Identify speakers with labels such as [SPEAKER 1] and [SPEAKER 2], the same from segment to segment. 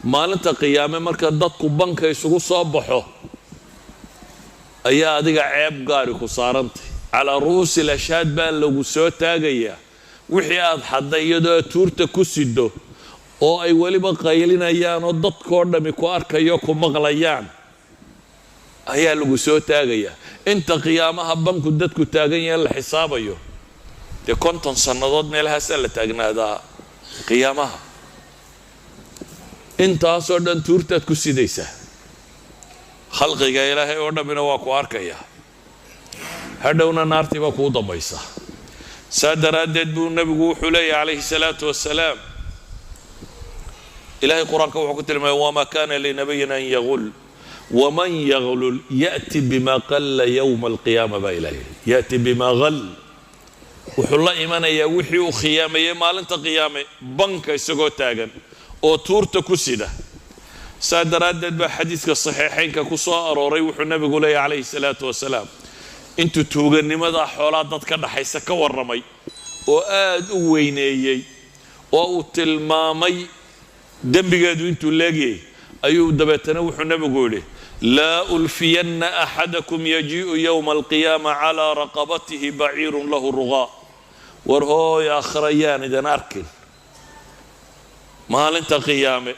[SPEAKER 1] Maalinta qiyaame marka dadku banka isugu soo baxo ayaa adiga ceeb gaari ku saarantay. Calaa ru'uusi l-ashhaad baa lagu soo taagayaa wixii aad xadday, iyadoo aad tuurta ku sido oo ay weliba qaylinayaan oo dadkoo dhammi ku arkayo, ku maqlayaan ayaa lagu soo taagayaa. Inta qiyaamaha banku dadku taagan yahan la xisaabayo, dee 50 sannadood meelahaasaa la taagnaadaa qiyaamaha. Intaasoo dhan tuurtaad ku sidaysaa, khalqiga Ilaahay oo dhammina waa ku arkaya, hadhowna naartii baa kuu dambaysa. Saa daraaddeed buu nebigu wuxuu leeyahy calayhi salaatu wasalaam, Ilahay Qur-aanka wuxuu ku tilmaamay: "وما كان لنبي أن يغل ومن يغلل يأت بما غل يوم القيامة" baa Ilahay yidhi. يأت بما غل, wuxuu la imanayaa wixii uu khiyaameeyey maalinta qiyaame, banka isagoo taagan oo tuurta ku sida. Saa daraaddeed baa xadiiska saxiixaynka ku soo arooray, wuxuu nebigu leeyahy calayhi salaatu wasalaam, intuu tuuganimada xoolaa dad ka dhaxaysa ka warramay oo aad u weyneeyey oo uu tilmaamay dembigeedu intuu leegyay, ayuu dabeetana wuxuu nebigu yidhi: "لا ألفين أحدكم يجيء يوم القيامة على رقبته بعير له رغاء." War hooy, aakhira yaan idan arkin maalinta qiyaame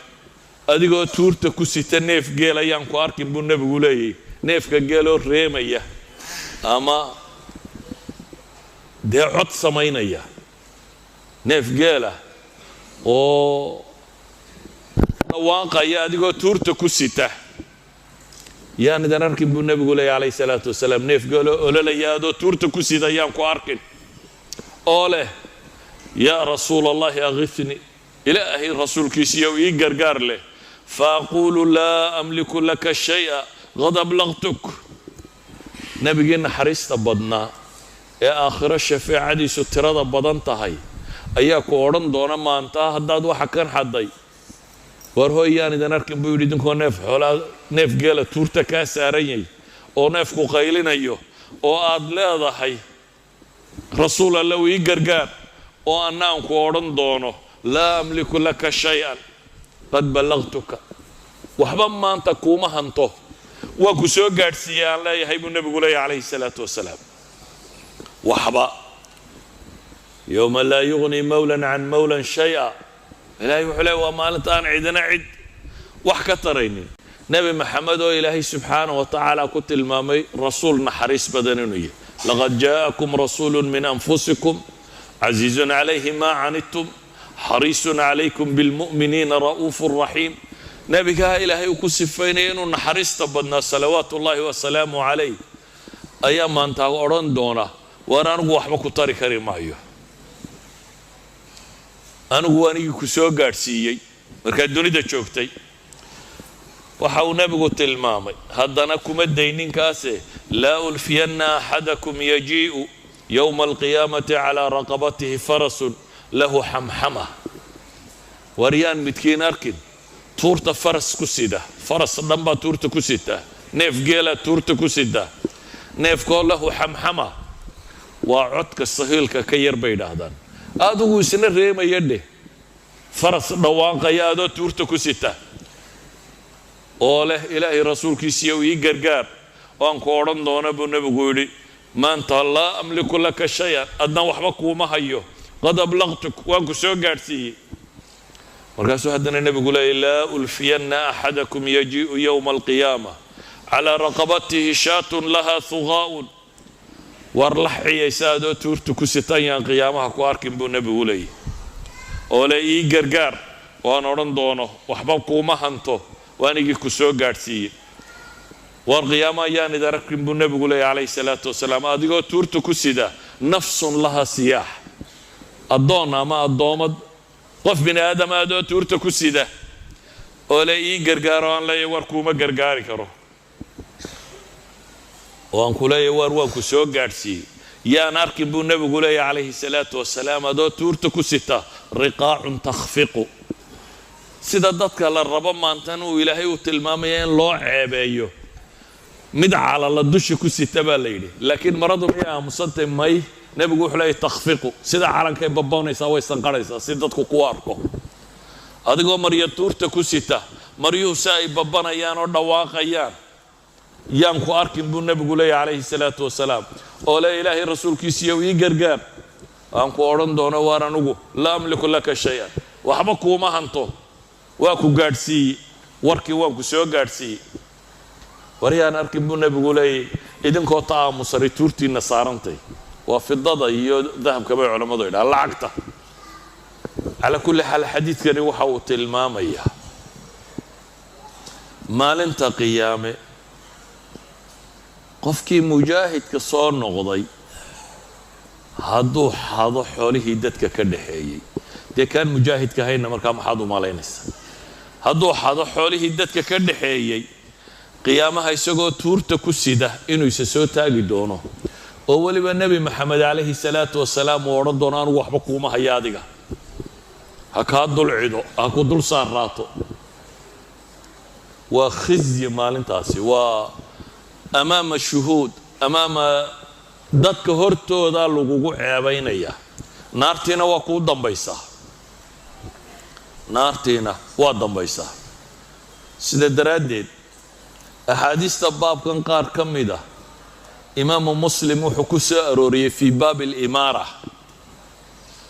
[SPEAKER 1] adigoo tuurta ku sita neef geel ayaan ku arkin, buu nebigu leeyahy. Neefka geeloo reemaya ama dee cod samaynaya, neef geela oo dhawaaqaya adigoo tuurta ku sita yaan idan arkin, buu nebigu leeyahy calayhi salaatu wasalaam. Neef geeloo ololaya adoo tuurta ku sida yaan ku arkin, oo leh: "يا رسول الله أغثني", Ilaahay rasuulkiisiiyow, ii gargaar leh. فأقول: لا أملك لك شيئا، قد أبلغتك. Nebigii naxariista badnaa ee aakhiro shafeecadiisu tirada badan tahay ayaa ku odhan doona maanta haddaad waxa kan xadday. War hooy, yaan idan arkin, buu yidhi, idinkoo neef xoolaa, neef geela tuurta kaa saaran yahay oo neefku qaylinayo oo aad leedahay: "Rasuul Alle, ii gargaar", oo annaanku odhan doono: "لا أملك لك شيئا، قد بلغتك", waxba maanta kuuma hanto, waa ku soo gaadhsiiyey aan leeyahay, buu nebigu leeyahy calayhi salaatu wasalaam. Waxba يوم لا يغني مولى عن مولى شيئا, Ilaahay wuxuu leey waa maalinta aan cidina cid wax ka taraynin. Nebi Maxamed oo Ilaahay subxaanah wa tacaala ku tilmaamay rasuul naxariis badan inuu yahay: "لقد جاءكم رسول من أنفسكم عزيز عليه ما عنتم حريص عليكم بالمؤمنين رءوف رحيم", nebigaa Ilaahay uu ku sifaynaya inuu naxariista badnaa salawaatu ullaahi wasalaamu calayh, ayaa maanta odhan doona: "Waar, anigu waxba ku tari kari maayo, anigu anigii ku soo gaadhsiiyey markaad dunida joogtay." Waxa uu nebigu tilmaamay haddana kuma dayninkaase: "لا ألفين أحدكم يجيء يوم القيامة على رقبته فرس له حمحمة." Waryaan midkiin arkin tuurta faras ku sida, faras dhan baa tuurta ku sita, neef geelaa tuurta ku sida, neefkoo له حمحمة, waa codka sahiilka ka yar bay idhaahdaan, adigu isna reemaya dheh, faras dhawaaqaya adoo tuurta ku sita oo leh: "Ilaahay rasuulkiisiiyow, ii gargaar", oo aan ku odhan doona, buu nebigu yidhi maanta: "لا أملك لك شيئا", adna waxba kuuma hayo, قد أبلغتك, waan ku soo gaadhsiiyey. Markaasuu haddana nebigu leeyay: "لا ألفين أحدكم يجيء يوم القيامة على رقبته شاة لها ثغاء." War lax ciyaysa adoo tuurta ku sitan yaan qiyaamaha ku arkin, buu nebigu leeyay, oo le: "Ii gargaar", waan odhan doono: "Waxba kuuma hanto, waanigii ku soo gaadhsiiyey." War qiyaamo ayaan id arkin, buu nebigu leeyay calayhi salaatu wasalaam, adigoo tuurta ku sida نفس لها صياح, addoon ama addoomad, qof bini aadama adoo tuurta ku sida oo le: "Ii gargaaro", aan leeyahy: "War, kuuma gargaari karo", oo aan ku leeyahy: "Waar, waan ku soo gaadhsiiyey." Yaan arkin, buu nebigu leeyahy calayhi salaatu wasalaam, adoo tuurta ku sita رقاع تخفق. Sida dadka la rabo maantan uu Ilaahay uu tilmaamaya in loo ceebeeyo, mid calala dusha ku sita baa la yidhi, laakiin maradu miyay aamusantay? May. Nebigu wuxuu leeyahy: تخفق, sida calankay baboonaysaa, way sanqarhaysaa si dadku ku arko. Adigoo maryo tuurta ku sita, maryuhu si ay babbanayaan oo dhawaaqayaan, yaan ku arkin buu nebigu leeyahy calayhi salaatu wasalaam, oo le Ilaahay rasuulkiisiiyo ii gargaar. Aan ku odhan doono: "Waar, anugu laa amliku laka shay-an, waxba kuuma hanto, waa ku gaadhsiiye warkii, waan ku soo gaadhsiiyey." War yaan arkin buu nebigu leeyay idinkoo ta aamusanay tuurtiinna saarantay. Waa fidada iyo dahabka bay culammadu yidhaha, lacagta. Calaa kulli xaal, xadiidkani waxa uu tilmaamayaa maalinta qiyaame qofkii mujaahidka soo noqday hadduu xado xoolihii dadka ka dhaxeeyey, dee kaan mujaahidka hayna markaa maxaad u malaynaysaa? Hadduu xado xoolihii dadka ka dhaxeeyey, qiyaamaha isagoo tuurta ku sida inuu isa soo taagi doono, oo weliba Nebi Maxamed calayhi salaatu wasalaam uu odhan doono: "Anugu waxba kuuma haya, adiga ha kaa dul cido, ha ku dul saarraato." Waa khizyi maalintaasi, waa amaama shuhuud, amaama dadka hortooda lagugu ceebaynaya. Naartiina waa kuu dambaysaa, naartiina waa dambaysaa. Sida daraaddeed axaadiista baabkan qaar ka mid ah Imaamu Muslim wuxuu ku soo arooriyey fii baabi alimaara,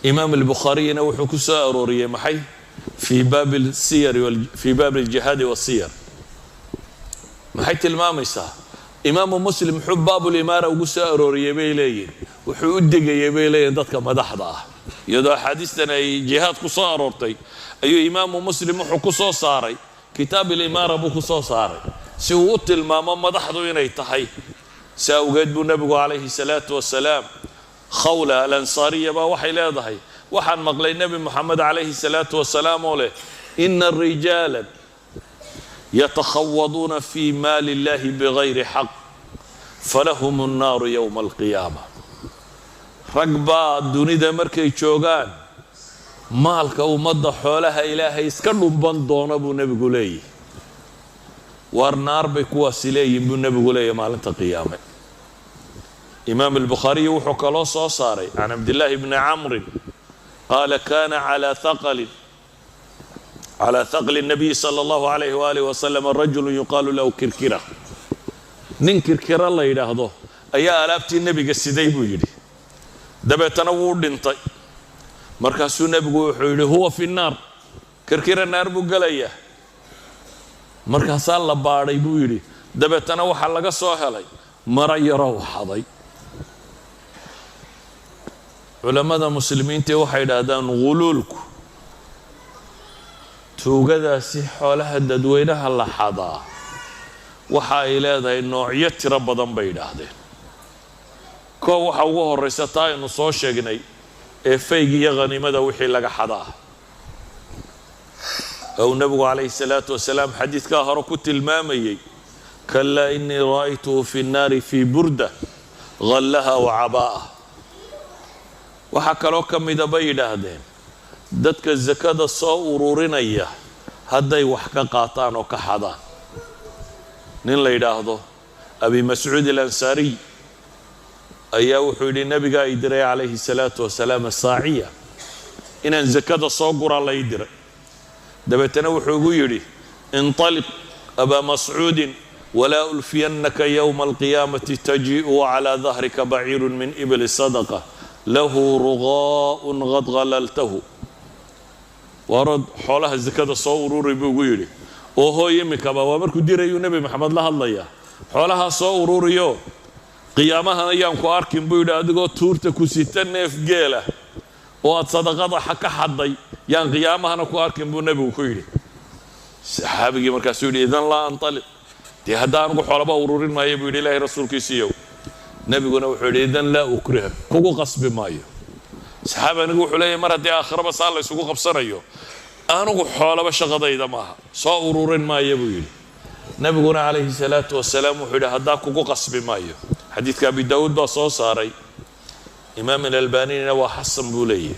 [SPEAKER 1] Imaam Albukhaariyina wuxuu ku soo arooriyey maxay? Fii baabi siyar, fii baabi aljihaadi wasiyar. Maxay tilmaamaysaa? Imaamu Muslim muxuu baabulimaara ugu soo arooriyey bay leeyihin? Wuxuu u degayay, bay leeyihin, dadka madaxda ah. Iyadoo axaadiistan ay jihaad ku soo aroortay ayuu Imaamu Muslim wuxuu ku soo saaray kitaab alimaara buu ku soo saaray, si uu u tilmaamo madaxdu inay tahay. Si awgeed buu nebigu calayhi salaatu wasalaam, Khawla Alansaariya baa waxay leedahay: "Waxaan maqlay Nebi Moxamed calayhi salaatu wasalaam oo leh: ina rijaala yatakhawaduuna fi maali illahi bigayri xaq, falahum annaaru yowma alqiyaama." Rag baa dunida markay joogaan maalka ummadda, xoolaha Ilaahay iska dhumban doona buu nebigu leeyahy. Waar, naar bay kuwaasi leeyihin buu nebigu leeyahy maalinta qiyaame. Imaam Albukhaariyi wuxuu kaloo soo saaray can Cabdillaahi bni Camrin qaala: kana calى thaqli الnabiy salى اllahu alayh walih wasalam rajulu yuqaalu lahu Kirkira. Nin Kirkira la yidhaahdo ayaa alaabtii nebiga siday buu yidhi. Dabeetana wuu dhintay. Markaasuu nebigu wuxuu yidhi: "Huwa fi nnaar, Kirkira naar buu gelayaa." Markaasaa la baadhay buu yidhi. Dabeetana waxaa laga soo helay maro yarow xaday. Culammada muslimiinta waxay yidhaahdaan ghuluulku, tuugadaasi xoolaha dadweynaha la xadaa, waxa ay leedahay noocyo tiro badan bay yidhaahdeen. Koo, waxa ugu horraysa taa aynu soo sheegnay ee fayg iyo khaniimada wixii laga xadaa, ou nebigu calayhi salaatu wasalaam xadiidkaa hore ku tilmaamayey: "Kalaa, inii ra'aytuhu fi nnaari fii burda ghallaha wa cabaa'ah." Waxaa kaloo ka mida bay yidhaahdeen dadka sakada soo ururinaya hadday wax ka qaataan oo ka xadaan. Nin la yidhaahdo Abi Mascuud Alansaariy ayaa wuxuu yidhi: "Nebigaa i diray calayhi salaatu wasalaam saaciya, inaan sakada soo guraa la ii diray. Dabeetana wuxuu igu yidhi: 'Inطaliq abaa mascuudin, walaa ulfiyannaka yowma alqiyaamati tajii'u wacalaa dahrika baciirun min ibli sadaqa lahu rugaa'un qad ghalaltahu.' Waarod, xoolaha sakada soo ururi," buu igu yidhi. Oo hooy, iminkaba waa markuu dirayuu Nebi Maxamed la hadlayaa. "Xoolahaa soo ururiyo, qiyaamahan ayaan ku arkin," buu yidhi, "adigoo tuurta ku sita neef geela oo aad sadaqada ka xadday, yaan qiyaamahana ku arkin," buu nebigu ku yidhi. Saxaabigii markaasuu yidhi: "Idan laa antaliq, dee hadda anugu xoolaba ururin maayo," buu yidhi, "Ilaahay rasuulkiisiiyow." Nebiguna wuxuu yidhi: "Idan laa ukrihak, kugu qasbi maayo." Saxaabi anigu wuxuu leeyahy: "Mar haddii aakhiraba saa la ysugu qabsanayo, anigu xoolaba shaqadayda maaha, soo ururin maayo," buu yidhi. Nebiguna calayhi salaatu wasalaam wuxuu yidhi: "Haddaa kugu qasbi maayo." Xadiidka Abi Daawuud baa soo saaray, Imaam Alalbanina waa xasan buu leeyahy.